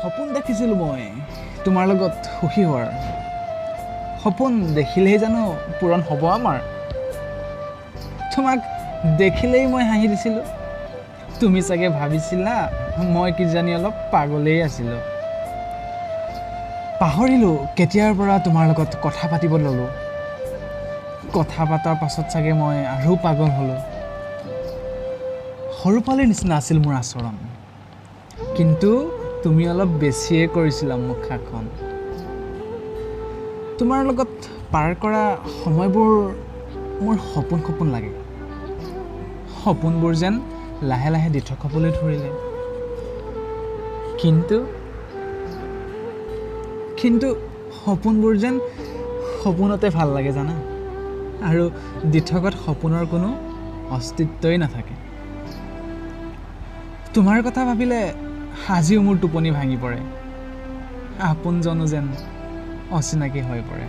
সপোন দেখিছিলোঁ মই তোমাৰ লগত সুখী হোৱাৰ। সপোন দেখিলেই জানো পূৰণ হ'ব আমাৰ? তোমাক দেখিলেই মই হাঁহি দিছিলোঁ। তুমি চাগে ভাবিছিলা মই কিজানি অলপ পাগলেই আছিলোঁ। পাহৰিলোঁ কেতিয়াৰ পৰা তোমাৰ লগত কথা পাতিব ল'লোঁ। কথা পতাৰ পাছত চাগে মই আৰু পাগল হ'লোঁ। সৰু পোৱালিৰ নিচিনা আছিল মোৰ আচৰণ, কিন্তু তুমি অলপ বেছিয়ে কৰিছিলা মুখাখন। তোমাৰ লগত পাৰ কৰা সময়বোৰ মোৰ সপোন সপোন লাগে। সপোনবোৰ যেন লাহে লাহে দিঠক হ'বলৈ ধৰিলে। কিন্তু কিন্তু সপোনবোৰ যেন সপোনতে ভাল লাগে জানা, আৰু দিঠকত সপোনৰ কোনো অস্তিত্বই নাথাকে। তোমাৰ কথা ভাবিলে আজিও মোৰ টোপনি ভাঙি পৰে। আপোনজনো যেন অচিনাকি হৈ পৰে।